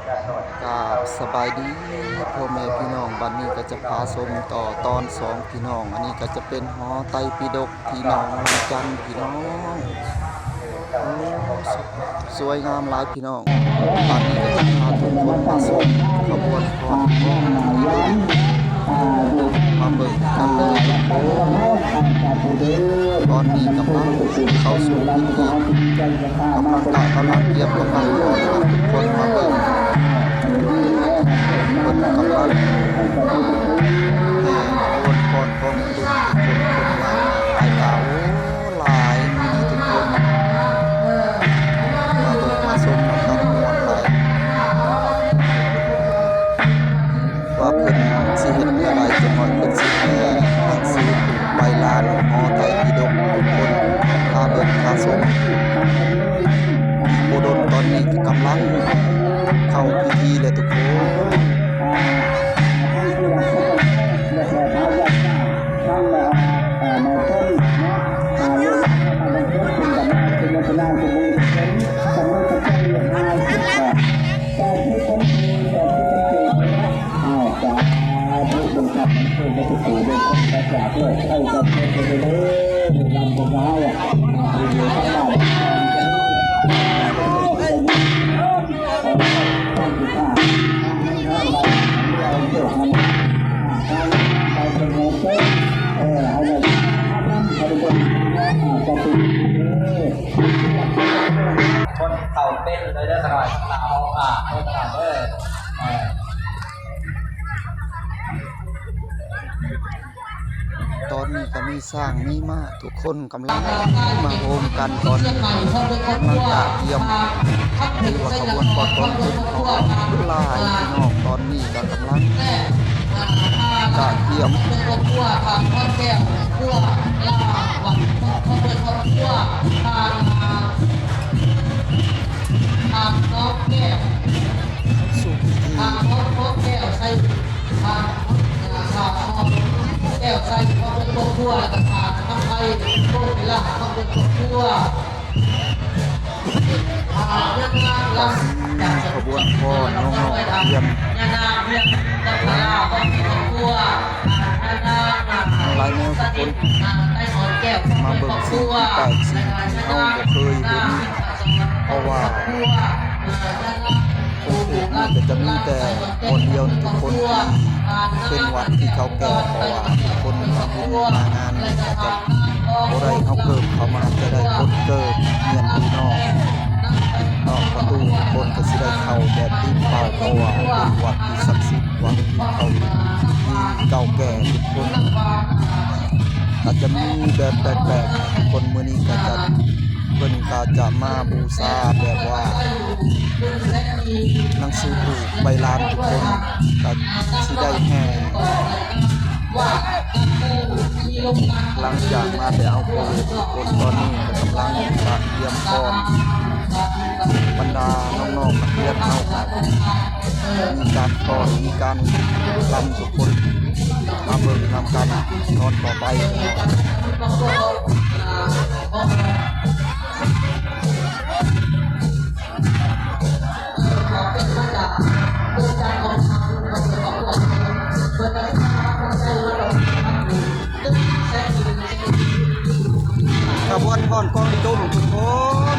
ກາບສະບາຍດີພໍ່ແມ່ພີ່ນ້ອງ, ບັດນີ້ກໍຈະພາຊົມຕໍ່ຕອນສອງພີ່ນ້ອງ. ອັນນີ້ກໍຈະເປັນຫໍໄຕປິດົກທີ່ນອງວັງຈັນພີ່ນ້ອງ. ໂອ້ ສວຍງາມຫຼາຍພີ່ນ້ອງ. ຕອນນີ້ກໍຈະພາທຸກຄົນມາຊົມຂະບວນຂອງ ມາເບິ່ງກັນເລີຍທຸກຄົນ. ຕອນນີ້ກຳລັງເຂົ້າສູ່ພິທີ, ກຳລັງກະ ກຳລັງກຽມກຳລັງກ່ອນ. ທຸກຄົນມາເບິ່ງ ເພິ່ນກຳລັງແຫ່ຂະບວນຂອງ ຂອງທຸກຄົນ ຄົນມາຫຼາຍຕາ ໂອ້ ຫຼາຍມື້ນີ້ທຸກຄົນ ມາເບິ່ງມາຊົມນຳກັນມ່ວນຫຼາຍ ວ່າເພິ່ນຊິເຮັດແນວໃດ ຈັກໜ້ອຍເພິ່ນຊິແຫ່ໜັງສືໃບລານຫໍໄຕປິດົກ ທຸກຄົນ ພາເບິ່ງພາຊົມ. ອີກບໍ່ດົນຕອນນີ້ກໍກຳລັງເຂົ້າພິທີແລ້ວທຸກຄົນ. ຄົນເຖົ້າເປັນເລີຍເດີ ຂະນ້ອຍ ຕາອອກອາກເດີ ຂະນ້ອຍເດີ. ຕອນນີ້ກໍມີຊ້າງມີມ້າ ທຸກຄົນກຳລັງມາໂຮມກັນ ຕອນນີ້ກຳລັງກະກຽມ ຫຼືວ່າຂະບວນກອນກອງເປັນຂອງຫຼາຍພີ່ນ້ອງ. ຕອນນີ້ກໍກຳລັງກະກຽມ ສູ່ພິທີ ຂະບວນພໍ່ນ້ອງໆ ກຽມ ຫຼາຍແນວທຸກຄົນ ມາເບິ່ງສິ່ງທີ່ແປກ ສິ່ງທີ່ເຮົາບໍ່ເຄີຍເຫັນ ເພາະວ່າ ຄົນຖືກນີ້ກໍຈະມີແຕ່ຄົນດຽວນີ້ ທຸກຄົນທີ່ເປັນວັດທີ່ເກົ່າແກ່ ເພາະວ່າຄົນມາບຸນມາງານນີ້ ອາດຈະບໍ່ໄດ້ເຂົ້າເກີບເຂົ້າມາ ຈະໄດ້ຄົນເກີບ ຍຽນພີ່ນ້ອງນອກປະຕູ ທຸກຄົນກໍຊິໄດ້ເຂົ້າແບບຕີນເປົ່າ ເພາະວ່າເປັນວັດທີ່ສັກສິດ ວັດທີ່ເກົ່າ ທີ່ເກົ່າແກ່ ທຸກຄົນ ອາດຈະມີແບບແປກໆ ທຸກຄົນ. ມື້ນີ້ກໍຈະ ເພິ່ນກໍຈະມາບູຊາແບບວ່າໜັງສືຜູກໃບລານ ທຸກຄົນ ກໍຊິໄດ້ແຫ່ ຫຼັງຈາກມາແຕ່ເອົາໂຄວິດ ທຸກຄົນ ຕອນນີ້ກໍກຳລັງກະກຽມພ້ອມ ບັນດານ້ອງໆ ນັກຮຽນເຮົາກໍມີການຟ້ອນ ມີການລຳ ທຸກຄົນ ມາເບິ່ງນຳກັນຕອນຕໍ່ໄປ. ຂະບວນຟ້ອນກອງຕຸ້ມທຸກຄົນ.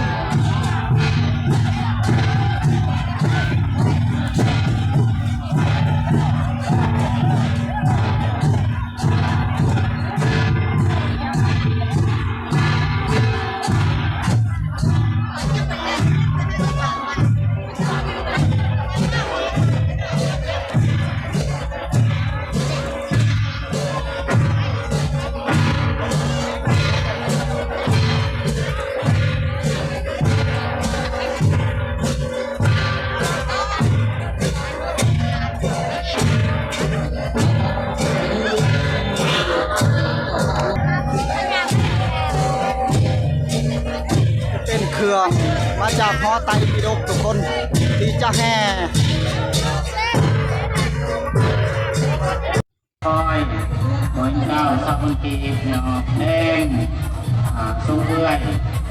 ເປັນເຄື່ອງມາຈາກຫໍໄຕປິດົກ ທຸກຄົນ ທີ່ຈະແຫ່ ຮ້ອຍ ຮ້ອຍເກົ້າ ຊາວພັນກີບ ດອກແດງ ອ່າ ຊົງເອື້ອຍ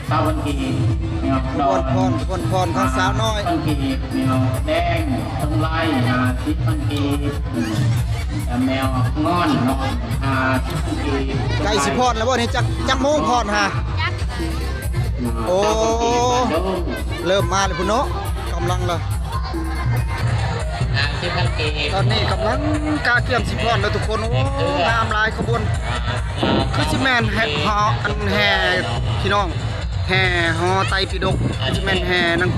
ຊາວພັນກີບ ດອກດອນ ພົນພອນ ທັງສາວນ້ອຍ ພັນກີບ ດອກແດງ. ຫ້າສິບພັນກີບ ແລ້ວແມວງອນເນາະ ຫ້າສິບພັນກີບ ໃກ້ຊິພອດແລ້ວບໍ່ນີ້? ຈັກ ຈັກໂມງພອດຫາ? ໂອ້ ເລີ່ມມາແລ້ວພຸ້ນເນາະ ກຳລັງລະ ຫ້າສິບພັນກີບ ຕອນນີ້ກຳລັງກະກຽມຊິພອດແລ້ວທຸກຄົນ. ໂອ້ ງາມຫຼາຍຂະບວນ ຄືຊິແມ່ນແຫ່ ອັນແຫ່ ພີ່ນ້ອງ ແຫ່ຫໍໄຕປິດົກ ຄືຊິແມ່ນແຫ່ໜັງ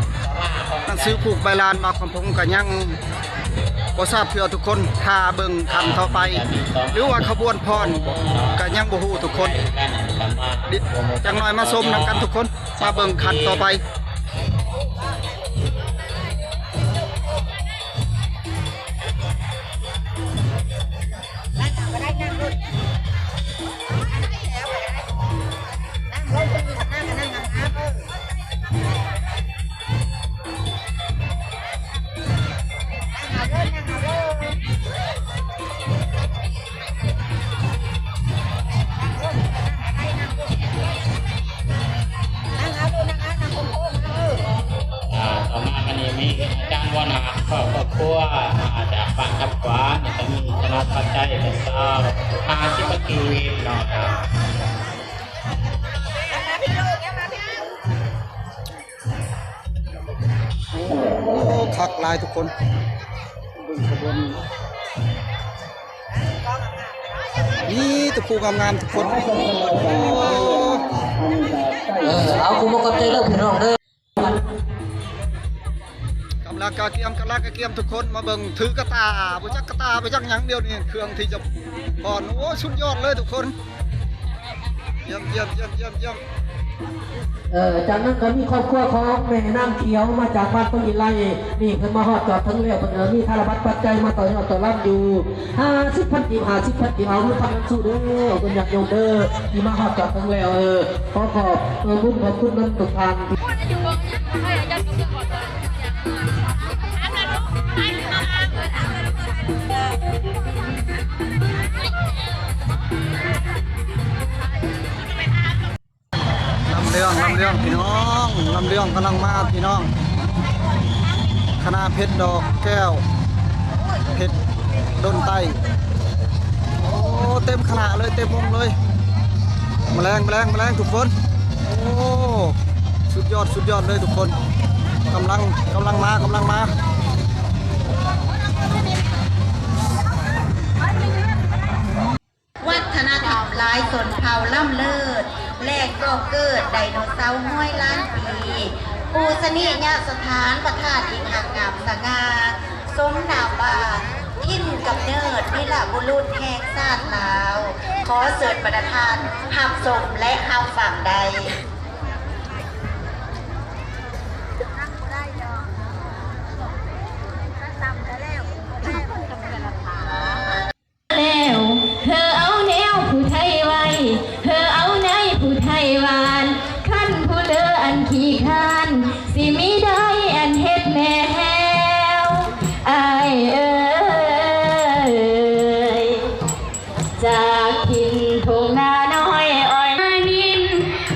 ໜັງສືຜູກໃບລານ ບ່າວຄຳພົງກະຍັງບໍ່ຊາບເທື່ອທຸກຄົນ ຖ້າເບິ່ງຂັ້ນຕໍ່ໄປ ຫຼືວ່າຂະບວນພອນກະຍັງບໍ່ຮູ້ທຸກຄົນ. ຈັກໜ່ອຍມາຊົມນຳກັນທຸກຄົນ ມາເບິ່ງຂັ້ນຕໍ່ໄປ. ອ່າ ຕໍ່ມາກໍນີ້ມີອາຈານຫົວໜ້າຄອບຄົວ ອ່າ ຈາກບ້ານທັບຂວາ ນີ້ກໍມີຄະນະປັດໄຈເປັນຊາວ ຫ້າສິບກວ່າຊີວິດເນາະ. ໂອ້ ຄັກຫຼາຍທຸກຄົນ ເບິ່ງຂະບວນ ມີແຕ່ຜູ້ງາມໆທຸກຄົນ. ເອີ ເອົາ ຂໍຂອບໃຈເດີພີ່ນ້ອງເດີ. ກຳລັງກະກຽມ ກຳລັງກະກຽມທຸກຄົນ ມາເບິ່ງຖືກະຕ່າ ບໍ່ຈັກກະຕ່າ ບໍ່ຈັກຫຍັງ ດຽວນີ້ເຄື່ອງທີ່ຈະຟ້ອນ. ໂອ້ ສຸດຍອດເລີຍທຸກຄົນ. ຢ້ຽມ ຢ້ຽມ ຢ້ຽມ ຢ້ຽມ ຢ້ຽມ. ເອີ ຈາກນັ້ນກໍມີຄອບຄົວຂອງແມ່ນາງຂຽວ ມາຈາກບ້ານປຶງອີໄລ ນີ້ເພິ່ນມາຮອດຈອດເຖິງແລ້ວ ເພິ່ນ ເອີ ມີທານະບັດປັດໄຈມາຕໍ່ຍອດຕໍ່ລຳຢູ່ ຫ້າສິບພັນກີບ ຫ້າສິບພັນກີບ ເອົາບຸນນຳສູ່ເດີ ເອົາບຸນຍາດໂຍມເດີ ທີ່ມາຮອດຈອດເຖິງແລ້ວ. ເອີ ຂໍຂອບ ເອີ ບຸນຂອບຄຸນນຳທຸກທ່ານ. ລຳເລື່ອງ ລຳເລື່ອງພີ່ນ້ອງ ລຳເລື່ອງກຳລັງມາພີ່ນ້ອງ ຄະນະເພັດດອກແກ້ວ ເພັດດົນໄຕ້ ໂອ້ ເຕັມຄະນະເລີຍ ເຕັມວົງເລີຍ ມາແລງ ມາແລງ ມາແລງທຸກຄົນ. ໂອ້ ສຸດຍອດ ສຸດຍອດເລີຍທຸກຄົນ ກຳລັງ ກຳລັງມາ ກຳລັງມາ. ວັດທະນະທຳລາຍຊົນເຜົ່າລ້ຳເລີດ ແຫຼ່ງກໍ່ເກີດໄດໂນເສົາຮ້ອຍລ້ານປີ ປູຊະນິຍະສະຖານ ພະທາດຫີນຫາງງາມສະຫງ່າ ສົມນາມວ່າຖິ່ນກຳເນີດວິລະບຸລຸດແຫ່ງຊາດລາວ. ຂໍເຊີນບັນດາທ່ານຮັບຊົມ ແລະ ຮັບຟັງໄດ້. ແລ້ວ ເຮີເອົາແນວຜູ້ໄທໄວ້ ເຮີເອົາໃນຜູ້ໄທຫວານ ຄັນຜູ້ເລີອັນຂີ້ຄ້ານ ຊິມີໄດ້ອັນເຮັດແມ່ແຮວ ອ້າຍເອີຍ. ຈາກຖິ່ນທົ່ງນານ້ອຍອ້ອຍ ມານິນ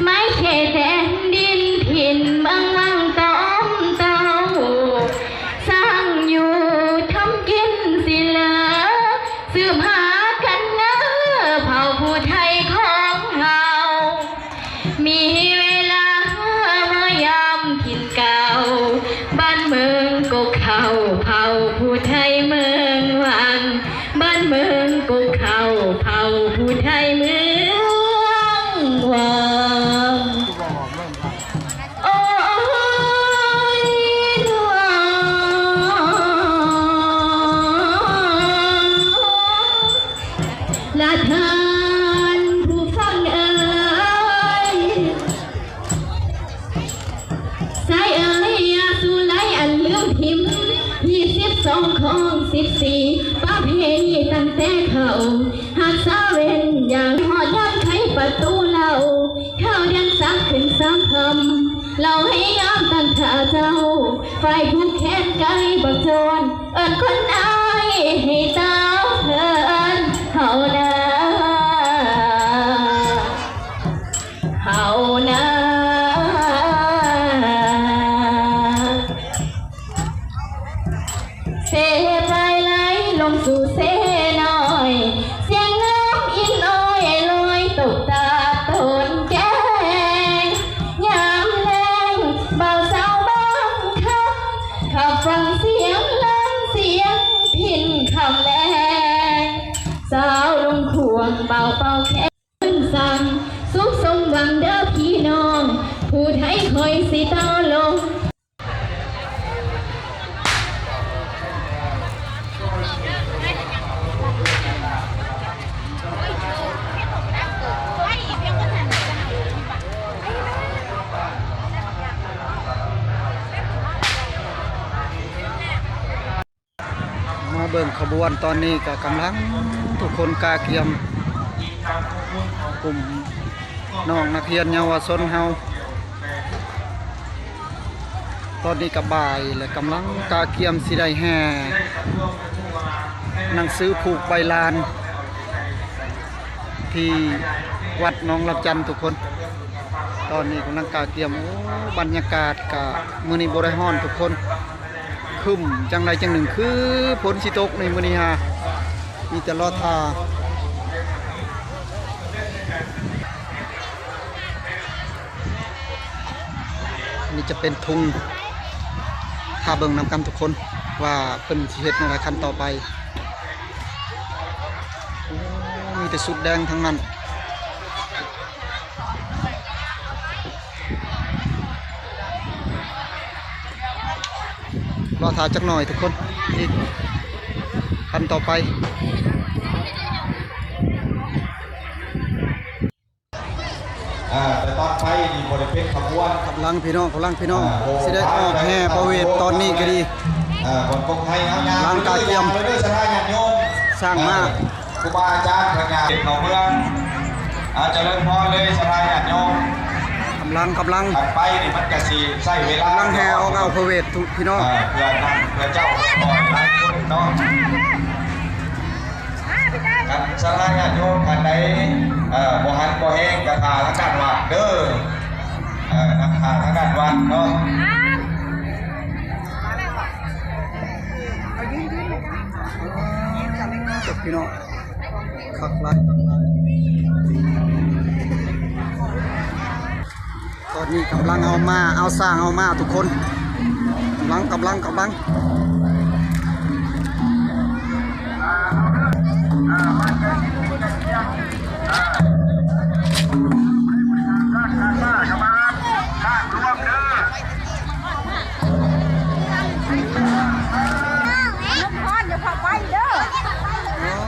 ໄມ້ເຂດແດນດິນຖິ່ນເມືອງວັງຕ້ອມເຕົ້າ ສ້າງຢູ່ທຳກິນຊິເລີ ສືບຫາກັນເນີ ເຜົ່າຜູ້ໄທຂອງເຮົາ ມີເວລາມາຢາມຖິ່ນເກົ່າ ບ້ານເມືອງກົກເຂົ້າ ເຜົ່າຜູ້ໄທເມືອງວັງ ບ້ານເມືອງກົກເຂົ້າ ເຜົ່າຜູ້ໄທເມືອງວັງ. ໂອ້ຍ ລະທ່ານຜູ້ຟັງເອີຍ ຊາຍເອີຍ ຢ່າສູ່ໄຫຼອັນລືມຖິ້ມ ຮີດສິບສອງ ຄອງສິບສີ່ ປະເພນີຕັ້ງແຕ່ເກົ່າ ຮັກສາເວັ້ນຢ່າງຮອດຍາມໄຂປະຕູເລົ່າ ຂ່າວເດືອນສາມຂຶ້ນສາມຄ່ຳ ເລົ່າໃຫ້ຍາມຕັ້ງຖ້າເຈົ້າ ຝ່າຍຜູກແຂນໄກ່ບັກໂຈນ ເອີ້ນຄົນອ້າຍໃຫ້ຕາມເພິ່ນ ເຮົານາ ເຮົານາ. ລົງສູ່ເຊນ້ອຍ ສຽງນ້ຳອິນອ້ອຍລອຍຕົກຕາຕົ້ນແກ້ງ. ຍາມແລງບ່າວສາວບ້ານຄຳ ຂັບຟັງສຽງລຳສຽງພິນຄຳແລງ. ສາວລົງຂວງບ່າວເປົ່າແຄນ ສັ່ງ ສຸກສົມຫວັງເດີພີ່ນ້ອງ ຜູ້ໄທຂ້ອຍຊິຕໍ່ລົງ. ມາເບິ່ງຂະບວນຕອນນີ້ກະກຳລັງ ທຸກຄົນກະກຽມ ກຸ່ມນ້ອງນັກຮຽນເຍົາວະຊົນເຮົາ ຕອນນີ້ກະບ່າຍ ແລະ ກຳລັງກະກຽມຊິໄດ້ແຫ່ໜັງສືຜູກໃບລານ ທີ່ວັດໜອງລຳຈັນທຸກຄົນ. ຕອນນີ້ກຳລັງກະກຽມ ໂອ້ ບັນຍາກາດກະມື້ນີ້ບໍ່ໄດ້ຮ້ອນທຸກຄົນ ຄຶ້ມຈັ່ງໃດຈັ່ງໜຶ່ງ ຄືຝົນຊິຕົກໃນມື້ນີ້ຫາ ມີແຕ່ລໍຖ້າ. ນີ້ຈະເປັນທຸງ ຖ້າເບິ່ງນຳກັນທຸກຄົນ ວ່າເພິ່ນຊິເຮັດແນວໃດຂັ້ນຕໍ່ໄປ. ໂອ້ ມີແຕ່ຊຸດແດງທັງນັ້ນ. ລໍຖ້າຈັກໜ່ອຍທຸກຄົນ ອີກຂັ້ນຕໍ່ໄປ. ເອີ ແຕ່ຕອນໄປນີ້ບໍ່ໄດ້ເປັນຂະບວນ ກຳລັງພີ່ນ້ອງ ກຳລັງພີ່ນ້ອງ ເອີ ຊິໄດ້ອອກແຫ່ພະເວດຕອນນີ້ກະດີ ເອີ ບ່ອນກົກໄທເຮົາຍ່າງ ກຳລັງກະກຽມ ໄປເລີຍ ສັດທາຍາດໂຍມ ສ້າງມາ ເອີ ຄູບາອາຈານເພິ່ນຍ່າງເຂົ້າເມືອງ ອາ ຈະເລີນພອນເລີຍສັດທາຍາດໂຍມ ກຳລັງ ກຳລັງ ຄັນໄປນີ້ມັນກະຊິໃຊ້ເວລາ ກຳລັງແຫ່ອອກເອົາພະເວດທຸກພີ່ນ້ອງ ເອີ ເພື່ອນຳ ເພື່ອເຈົ້າ ຫຼາຍຄົນເນາະ. ຄັນສັດທາຍາດໂຍມທ່ານໃດ ເອີ ບໍ່ຫັນບໍ່ແຮງກະຖ້າທາງດ້ານວັດເດີ ເອີ ນັ່ງຖ້າທາງດ້ານວັດເນາະ ເອີ ພີ່ນ້ອງ ຄັກຫຼາຍ ຄັກຫຼາຍ. ຕອນນີ້ກຳລັງເອົາມ້າ ເອົາຊ້າງເອົາມ້າທຸກຄົນ ກຳລັງ ກຳລັງ ກຳລັງ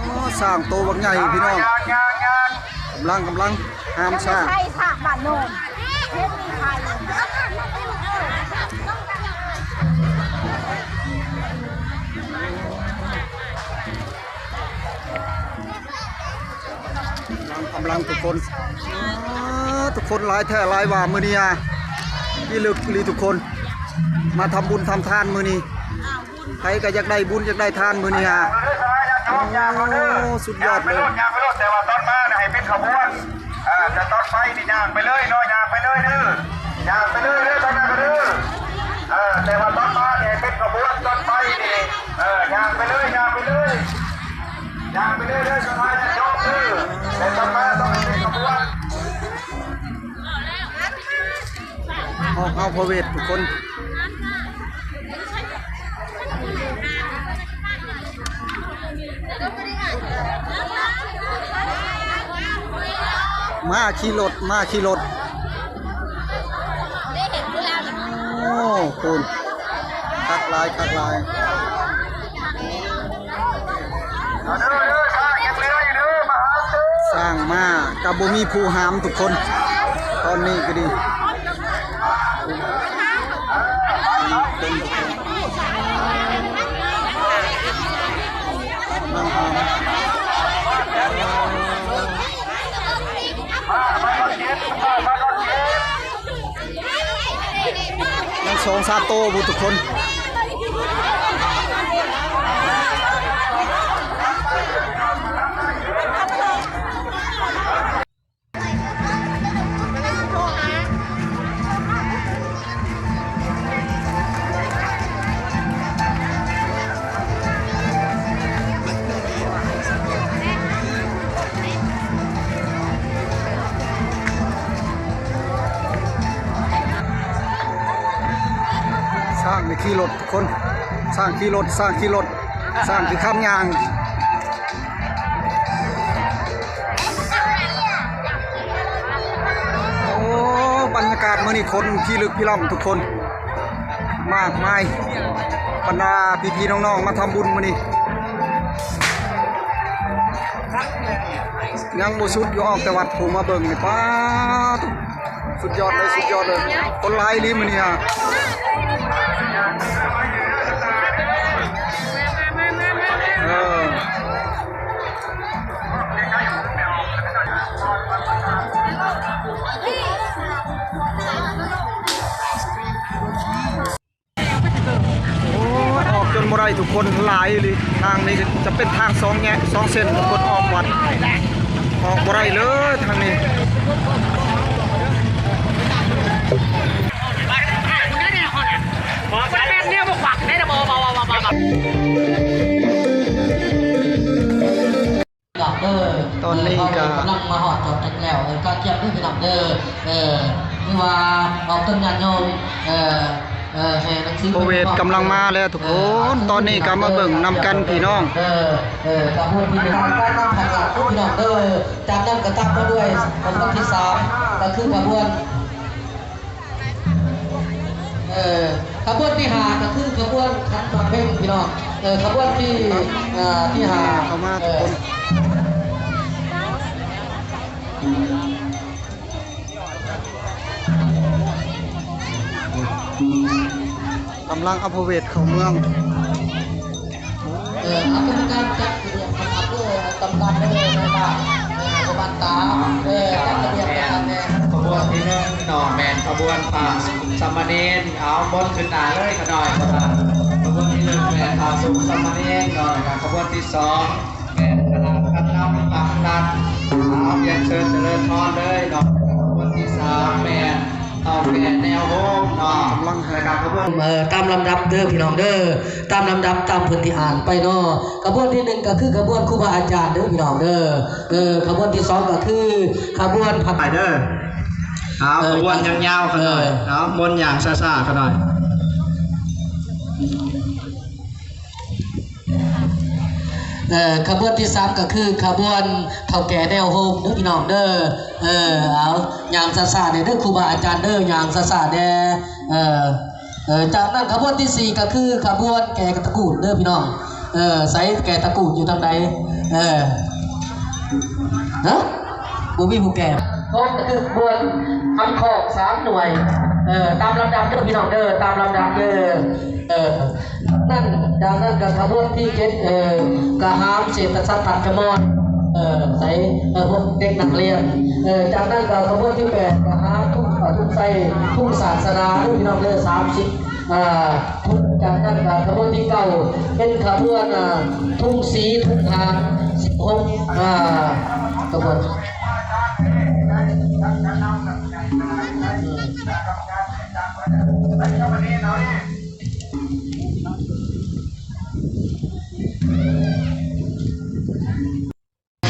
ໂອ້ ຊ້າງໂຕບັກໃຫຍ່ພີ່ນ້ອງ ກຳລັງ ກຳລັງ ຫ້າມຊ້າງ ໃສ່ສາກບາດໂນນ ເຮັດມີໄຂ່ ກຳລັງ ກຳລັງທຸກຄົນ ອາ ທຸກຄົນຫຼາຍແທ້ຫຼາຍວ່າ ມື້ນີ້ອາ ພິລຶກອີ່ຫຼີທຸກຄົນ ມາທຳບຸນທຳທານມື້ນີ້. ໃຜກະຢາກໄດ້ບຸນຢາກໄດ້ທານມື້ນີ້ຫາ ໂອ້ ສຸດຍອດເລີຍ ຍ່າງໄປໂລດ ແຕ່ວ່າຕອນມາໃຫ້ເປັນຂະບວນ ເອີ ແຕ່ຕອນໄປນີ້ຍ່າງໄປເລີຍເນາະ ຍ່າງໄປເລີຍເດີ ຍ່າງໄປເລີຍເດີ ຕອນນັ້ນກະເດີ ເອີ ແຕ່ວ່າຕອນມານີ້ໃຫ້ເປັນຂະບວນ ຕອນໄປນີ້ ເອີ ຍ່າງໄປເລີຍ ຍ່າງໄປເລີຍ ຍ່າງໄປເລີຍເດີ ສະພາຍາດໂຍມເດີ ແຕ່ຕອນມາຕ້ອງໃຫ້ເປັນຂະບວນ. ອອກເອົາພະເວດທຸກຄົນ ມາຂີ່ລົດ ມາຂີ່ລົດ ໂອ້ ພຸ້ນ ຄັກຫຼາຍ ຄັກຫຼາຍ. ສ້າງມາກະບໍ່ມີຜູ້ຫາມທຸກຄົນ ຕອນນີ້ກະດີ ຍັງສອງສາມໂຕພຸ້ນທຸກຄົນ ໂອ້ ຂີ່ລົດທຸກຄົນ ຊ້າງຂີ່ລົດ ຊ້າງຂີ່ລົດ ຊ້າງຄືຄານຍ່າງ. ໂອ້ ບັນຍາກາດມື້ນີ້ຄົນພີລຶກພີລ່ອງທຸກຄົນ ມາກມາຍ ບັນດາພີ່ໆນ້ອງໆມາທຳບຸນມື້ນີ້ ຍັງບໍ່ສຸດຢູ່ ອອກແຕ່ວັດຜູ້ມາເບິ່ງນີ້ ປາດ ສຸດຍອດເລີຍ ສຸດຍອດເລີຍ ຄົນຫຼາຍອີ່ຫຼີມື້ນີ້ຮະ ເອີ. ໂອ້ຍ ອອກຈົນບໍ່ໄດ້ທຸກຄົນ ຫຼາຍອີ່ຫຼີ ທາງນີ້ຈະເປັນທາງສອງແຍກ ສອງເສັ້ນ ທຸກຄົນ ອອກວັດ ອອກບໍ່ໄດ້ເລີຍທາງນີ້. ຕອນນີ້ກະ ເອີ ກຳລັງມາຮອດຈອດເຖິງແລ້ວ ເອີ ກະກຽມເດີພີ່ນ້ອງເດີ ເອີ ຄືວ່າອອກຕົນຍາດໂຍມ ເອີ ເອີ ແຫ່ໜັງສື ພະເວດກຳລັງມາແລ້ວທຸກຄົນ ເອີ ຕອນນີ້ກະມາເບິ່ງນຳກັນພີ່ນ້ອງ ເອີ ເອີ ຂະບວນທີໜຶ່ງ ການນຳຂະບວນພີ່ນ້ອງເດີ ຈາກນັ້ນກະຕາມມາດ້ວຍຂະບວນທີສາມ ກະຄືຂະບວນ ເອີ ຂະບວນທີຫ້າກະຄືຂະບວນຂັນໝາກເພັງພີ່ນ້ອງ ເອີ ຂະບວນທີ ເອີ ທີຫ້າ ເຂົ້າມາທຸກຄົນ ເອີ ກຳລັງອະພະເວດເຂົ້າເມືອງ. ເອີ ເອົາກຳມະການຈັດລະບຽບກັນເດີ ກຳມະການເດີ ແມ່ນບໍ່ ເອີ ກຳມະການຕາ ເອີ ຈັດລະບຽບກັນແດ່ ຂະບວນທີໜຶ່ງເນາະ ແມ່ນຂະບວນພະສົງສາມະເນນ ເອົາມົນຂຶ້ນໜ້າເລີຍຂະນ້ອຍ ຂະບວນທີໜຶ່ງແມ່ນພະສົງສາມະເນນເນາະ ແລ້ວກະຂະບວນທີສອງ ແມ່ນຄະນະການນຳພັກລັດ ເອົາ ຮຽນເຊີນຈະເລີນພອນເລີຍເນາະ ຂະບວນທີສາມແມ່ນເຖົ້າແກ່ແນວໂຮມເນາະ ແລ້ວກະຂະບວນ ເອີ ຕາມລຳດັບເດີພີ່ນ້ອງເດີ ຕາມລຳດັບຕາມເພິ່ນທີ່ອ່ານໄປເນາະ ຂະບວນທີໜຶ່ງກະຄືຂະບວນຄູບາອາຈານເດີພີ່ນ້ອງເດີ ເອີ ຂະບວນທີສອງກະຄືຂະບວນ ໄປເດີ ເອົາ ເອີ ຂະບວນຍາວໆຂະນ້ອຍ ເອີ ເອົາ ມົນຍ່າງຊ້າໆຂະນ້ອຍ. ເອີ ຂະບວນທີສາມກະຄືຂະບວນເຖົ້າແກ່ແນວໂຮມເດີພີ່ນ້ອງເດີ ເອີ ເອົາ ຍ່າງຊ້າໆແດ່ເດີ ຄູບາອາຈານເດີ ຍ່າງຊ້າໆແດ່ ເອີ ເອີ ຈາກນັ້ນຂະບວນທີສີ່ກະຄືຂະບວນແກ່ຕະກູນເດີພີ່ນ້ອງ ເອີ ໃສແກ່ຕະກູນຢູ່ທາງໃດ ເອີ ຮະ ບໍ່ມີຜູ້ແກ່ ຂະບວນຄຳຂອງສາມໜ່ວຍ ເອີ ຕາມລຳດັບເດີພີ່ນ້ອງເດີ ຕາມລຳດັບເດີ ເອີ ນັ້ນ ຈາກນັ້ນກະຂະບວນທີເຈັດ ເອີ ກະຫາມເສດຖະສັດ ພາດຈະມອນ ເອີ ໃສ ເອີ ພວກເດັກນັກຮຽນ ເອີ ຈາກນັ້ນກະຂະບວນທີແປດ ກະຫາມທຸງ ເອີ ທຸງໄຊ ທຸງສາດສະໜາເດີພີ່ນ້ອງເດີ ສາມສິບ ອ່າ ທຸງ ຈາກນັ້ນກະຂະບວນທີເກົ້າ ເປັນຂະບວນ ອ່າ ທຸງສີ ທຸງຫາງ ສິບຫົກ ອ່າ ຂະບວນ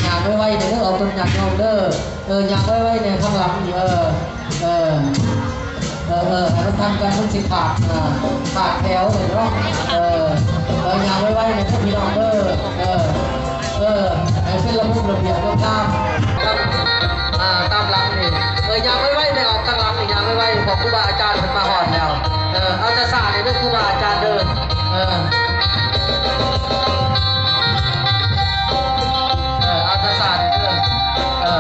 ຍ່າງໄວໆແດ່ເດີ ອອກຕົນຍາດໂຍມເດີ ເອີ ຍ່າງໄວໆແດ່ ຂ້າງຫຼັງນີ້ ເອີ ເອີ ເອີ ເອີ ໃຫ້ມັນທັນກັນ ມັນຊິຂາດ ອ່າ ຂາດແຖວເນາະ ເອີ ເອີ ຍ່າງໄວໆແດ່ພວກພີ່ນ້ອງເດີ ເອີ ເອີ ໃຫ້ເປັນລະບົບລະບຽບລຽບງາມ ອ່າ ຕາມຫຼັງນີ້ ເອີ ຍ່າງໄວໆແດ່ ອອກທາງຫຼັງນີ້ ຍ່າງໄວໆ ເພາະຄູບາອາຈານເພິ່ນມາຮອດແລ້ວ ເອີ ເອົາຊ້າໆແດ່ເດີ ຄູບາອາຈານເດີ ເອີ ເອີ ເອົາຊ້າໆແດ່ເດີ ເອີ.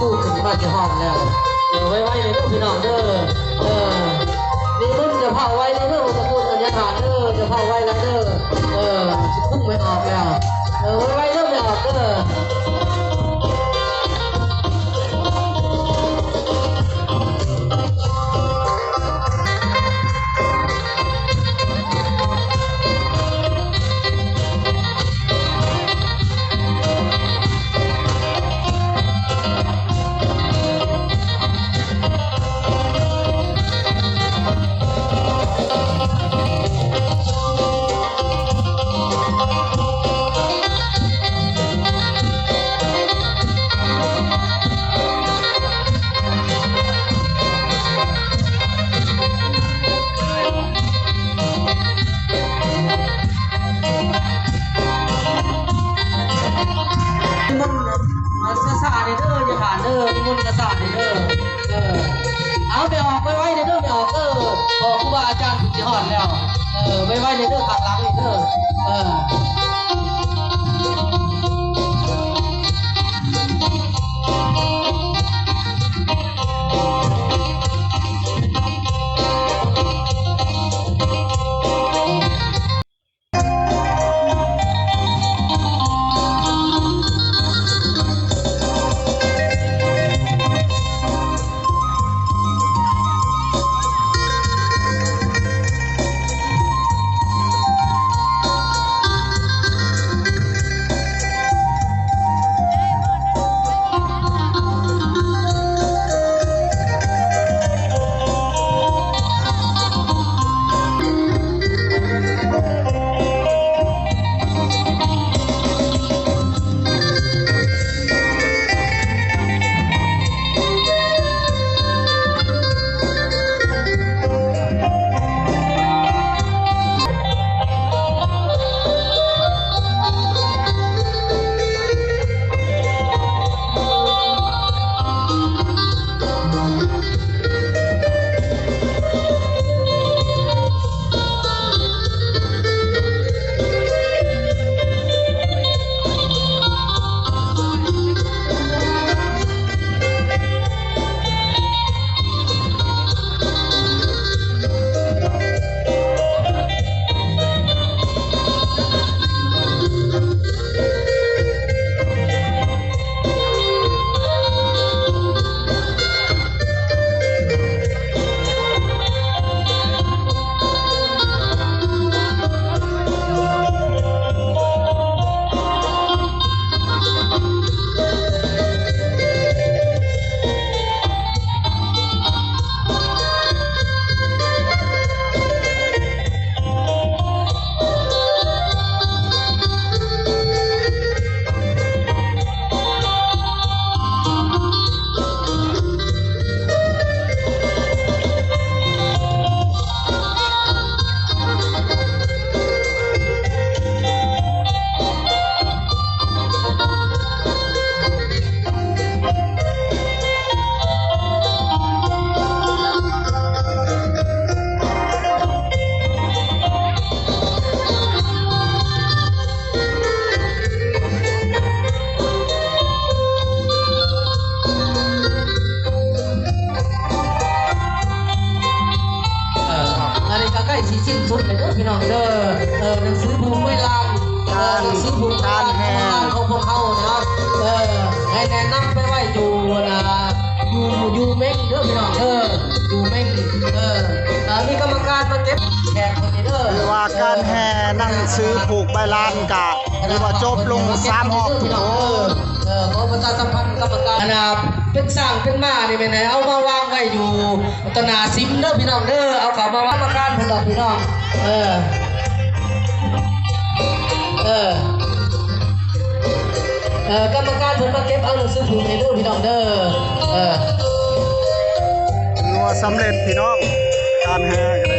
ຜູ້ຂຶ້ນມາຈະຮອດແລ້ວ ເອີ ໄວໆເດີພີ່ນ້ອງເດີ ເອີ ນິມົນເຈົ້າພາບໄວເດີ ເຈົ້າພາບໄວແລ້ວເດີ ເອີ ຊິຄຸມແມ່ອອກແລ້ວ ເອີ ໄວໆເດີແມ່ອອກເດີ. ນິມົນຊ້າໆເດີ ຢ່າຂ້ານເດີ ນິມົນຊ້າໆເດີ ເອີ ເອົາ ແມ່ອອກໄວໆເດີ ແມ່ອອກເດີ ພໍ່ຄູບາອາຈານເພິ່ນຊິຮອດແລ້ວ ເອີ ໄວໆເດີ ຂ້າງຫຼັງນີ້ເດີ ເອີ. ເອີ ອັນນີ້ກໍໃກ້ຊິສິ້ນສຸດແລ້ວເດີພີ່ນ້ອງເດີ ເອີ ໜັງສືຜູກໄວລານ ເອີ ໜັງສືຜູກໄວລານຂອງພວກເຮົານະ ເອີ ໃຫ້ແນະນຳໄປໄວ້ຢູ່ນະ ຢູ່ ຢູ່ເມັງເດີພີ່ນ້ອງເດີ ຢູ່ເມັງ ເອີ ເອີ ມີກຳມະການມາເກັບແຂກເພິ່ນນີ້ເດີ ຄືວ່າການແຫ່ໜັງສືຜູກໃບລານກະ ຖືວ່າຈົບລົງສາມຮອບທຸກຄົນ ເອີ ຂໍປະຊາສຳພັນກຳມະການ ອັນນ່າ ເປັນຊ້າງເປັນມ້ານີ້ແມ່ນໃຫ້ເອົາມາວາງໄວ້ຢູ່ຕໍ່ໜ້າສິມເດີພີ່ນ້ອງເດີ ເອົາເຂົ້າມາວາງ ກຳມະການເພິ່ນດອກພີ່ນ້ອງ ເອີ ເອີ ເອີ ກຳມະການເພິ່ນມາເກັບເອົາໜັງສືຜູກໃຫ້ເດີພີ່ນ້ອງເດີ ເອີ ຖືວ່າສຳເລັດພີ່ນ້ອງ ການແຫ່ກໍໄດ້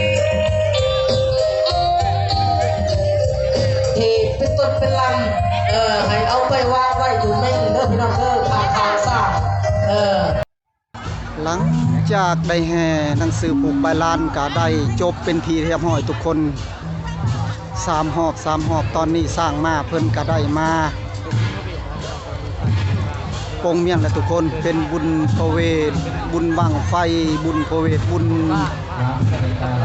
ທີ່ເປັນຕົ້ນເປັນລຳ ເອີ ໃຫ້ເອົາໄປວາງໄວ້ຢູ່ເມັງເດີພີ່ນ້ອງເດີ ຂ້າງໆຊ້າງ ເອີ. ຫຼັງຈາກໄດ້ແຫ່ໜັງສືຜູກໃບລານກະໄດ້ຈົບເປັນທີ່ຮຽບຮ້ອຍທຸກຄົນ ສາມຮອບ ສາມຮອບ ຕອນນີ້ຊ້າງມ້າເພິ່ນກະໄດ້ມາ ໂປ່ງມຽງແຫຼະທຸກຄົນ ເປັນບຸນພະເວດ ບຸນບັ້ງໄຟ ບຸນພະເວດ ບຸນ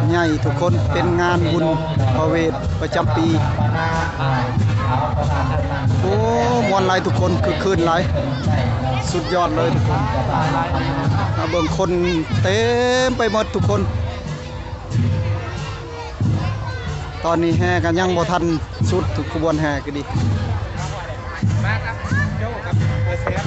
ໃຫຍ່ທຸກຄົນ ເປັນງານບຸນພະເວດປະຈຳປີ ໂອ້ ມ່ວນຫຼາຍທຸກຄົນ ຄຶກຄື້ນຫຼາຍ ສຸດຍອດເລີຍທຸກຄົນ ມາເບິ່ງຄົນເຕັມໄປໝົດທຸກຄົນ ຕອນນີ້ແຫ່ກໍຍັງບໍ່ທັນສຸດ ທຸກຂະບວນແຫ່ກໍດີ ມາກັບໂຈ້ກັບເອີແຊມ